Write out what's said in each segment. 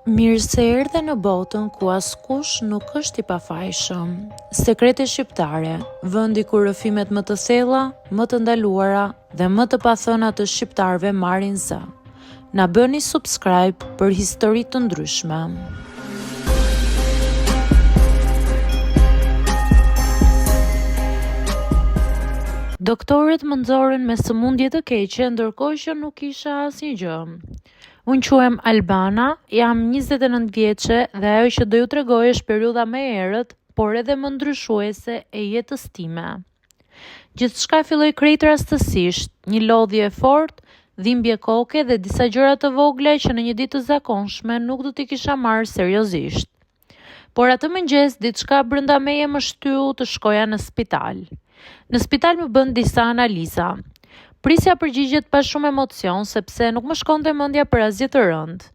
Mirë se erdhe në botën ku askush nuk është i pafajshëm. Sekrete shqiptare, vendi ku rrëfimet më të thella, më të ndaluara dhe më të pathëna të shqiptarëve marrin zë. Na bëni subscribe për histori të ndryshme. Doktorët më nxorën me sëmundje të keqe, ndërkohë që nuk kisha asnjë gjë. Unë quhem Albana, jam 29 vjeçe dhe ajo që do ju tregoj është periudha më e errët, por edhe më ndryshuese e jetës time. Gjithçka filloi krejt rastësisht, një lodhje e fortë, dhimbje koke dhe disa gjëra të vogla që në një ditë të zakonshme nuk do t'i kisha marrë seriozisht. Por atë mëngjes diçka brenda meje më shtyu të shkoja në spital. Në spital më bënë disa analiza. Prisja përgjigjet pa shumë emocion sepse nuk më shkonte mendja për asgjë të rëndë.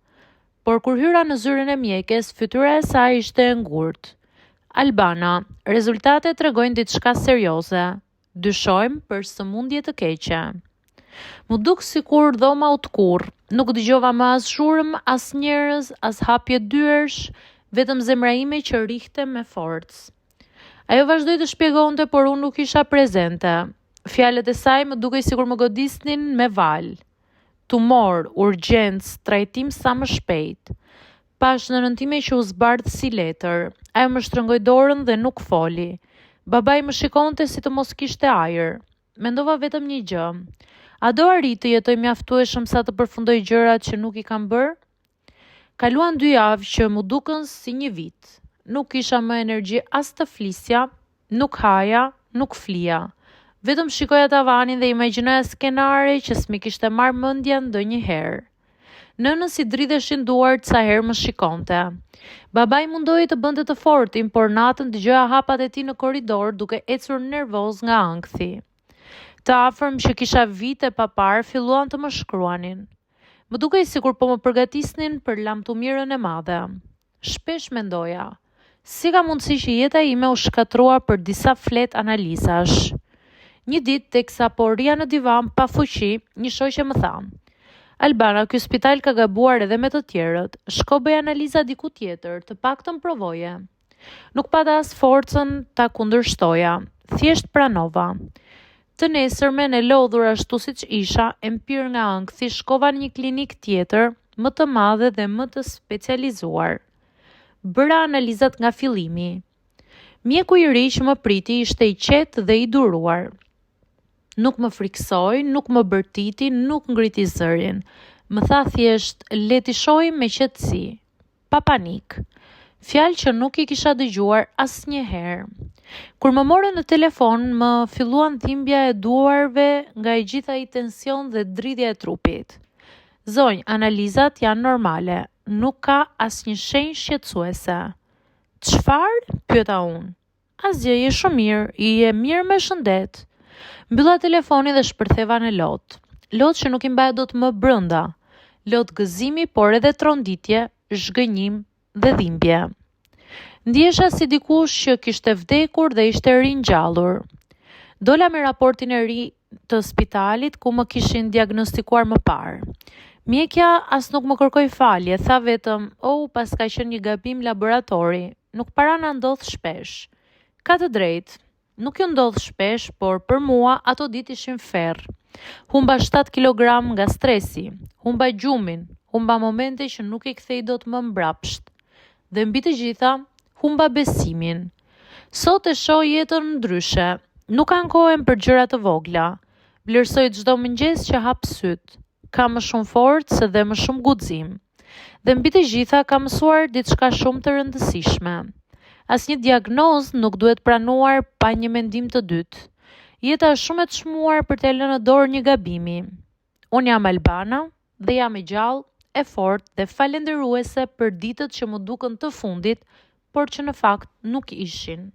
Por kur hyra në zyrën e mjekes, fytyra e saj ishte e ngurtë. Albana, rezultatet tregojnë diçka serioze. Dyshojmë për sëmundje të keqe. M'u duk sikur dhoma u tkurr. Nuk dëgjova më as zhurmë, as njerëz, as hapje dyersh, vetëm zemra ime që rrihte me forcë. Ajo vazhdoi të shpjegonte, por unë nuk isha prezente. Fjalët e saj më dukej sikur më godisnin me valë. Tumor, urgjencë, trajtim sa më shpejt. Pashë nënën time që u zbardh si letër. Ajo më shtrëngoi dorën dhe nuk foli. Babai më shikonte si të mos kishte ajër. Mendova vetëm një gjë. A do arrij të jetoj mjaftueshëm sa të përfundoj gjërat që nuk i kam bërë? Kaluan dy javë që m'u dukën si një vit. Nuk kisha më energji as të flisja, nuk haja, nuk flija. Vetëm shikoja tavanin dhe imagjinoja skenare që s'm'i kishte marrë mendja ndonjëherë. Nënës i dridheshin duart sa herë më shikonte. Babai mundohej të bënte të fortin, por natën dëgjoja hapat e tij në korridor duke ecur nervoz nga ankthi. Të afërm që kisha vite pa parë filluan të më shkruanin. Më dukej sikur po më përgatisnin për lamtumirën e madhe. Shpesh mendoja, si ka mundësi që jeta ime u shkatërrua për disa fletë analizash? Një ditë, teksa po rrija në divan pa fuqi, një shoqe më tha, Albana, ky spital ka gabuar edhe me të tjerët. Shko bëj analiza diku tjetër, të paktën provoje. Nuk pata as forcën ta kundërshtoja. Thjesht pranova. Të nesërmen e lodhur ashtu siç isha, e mpirë nga ankthi, shkova në një klinikë tjetër, më të madhe dhe më të specializuar. Bëra analizat nga fillimi. Mjeku i ri që më priti ishte i qetë dhe i duruar. Nuk më frikësoi, nuk më bërtiti, nuk ngriti zërin. Më tha thjesht, le t'i shohim me qetësi. Pa panik. Fjalë që nuk i kisha dëgjuar asnjëherë. Kur më morën në telefon, më filluan dhimbja e duarve nga i gjithë ai tension dhe dridhja e trupit. Zonjë, analizat janë normale, nuk ka asnjë shenjë shqetësuese. Çfarë? pyeta unë. Asgjë, je shumë mirë, je mirë me shëndet. Mbylla telefonin dhe shpërtheva në lot. Lot që nuk i mbaja dot më brenda. Lot gëzimi, por edhe tronditje, zhgënjim dhe dhimbje. Ndihesha si dikush që kishte vdekur dhe ishte ringjallur. Dola me raportin e ri të spitalit ku më kishin diagnostikuar më parë. Mjekja as nuk më kërkoi falje, tha vetëm, "Oh, paska qenë një gabim laboratori, nuk para na ndodh shpesh." Ka të drejtë. Nuk ju ndodh shpesh, por për mua ato ditë ishin ferr. Humba 7 kilogram nga stresi, humba gjumin, humba momente që nuk i kthej dot më mbrapsht. Dhe mbi të gjitha, humba besimin. Sot e shoh jetën ndryshe. Nuk ankohem për gjëra të vogla. Vlerësoj çdo mëngjes që hap sytë. Kam më shumë forcë dhe më shumë guxim. Dhe mbi të gjitha kam mësuar diçka shumë të rëndësishme. Asnjë diagnozë nuk duhet pranuar pa një mendim të dytë. Jeta është shumë e çmuar për t'ia lënë në dorë një gabimi. Unë jam Albana dhe jam e gjallë, e fortë dhe falënderuese për ditët që m'u dukën të fundit, por që në fakt nuk ishin.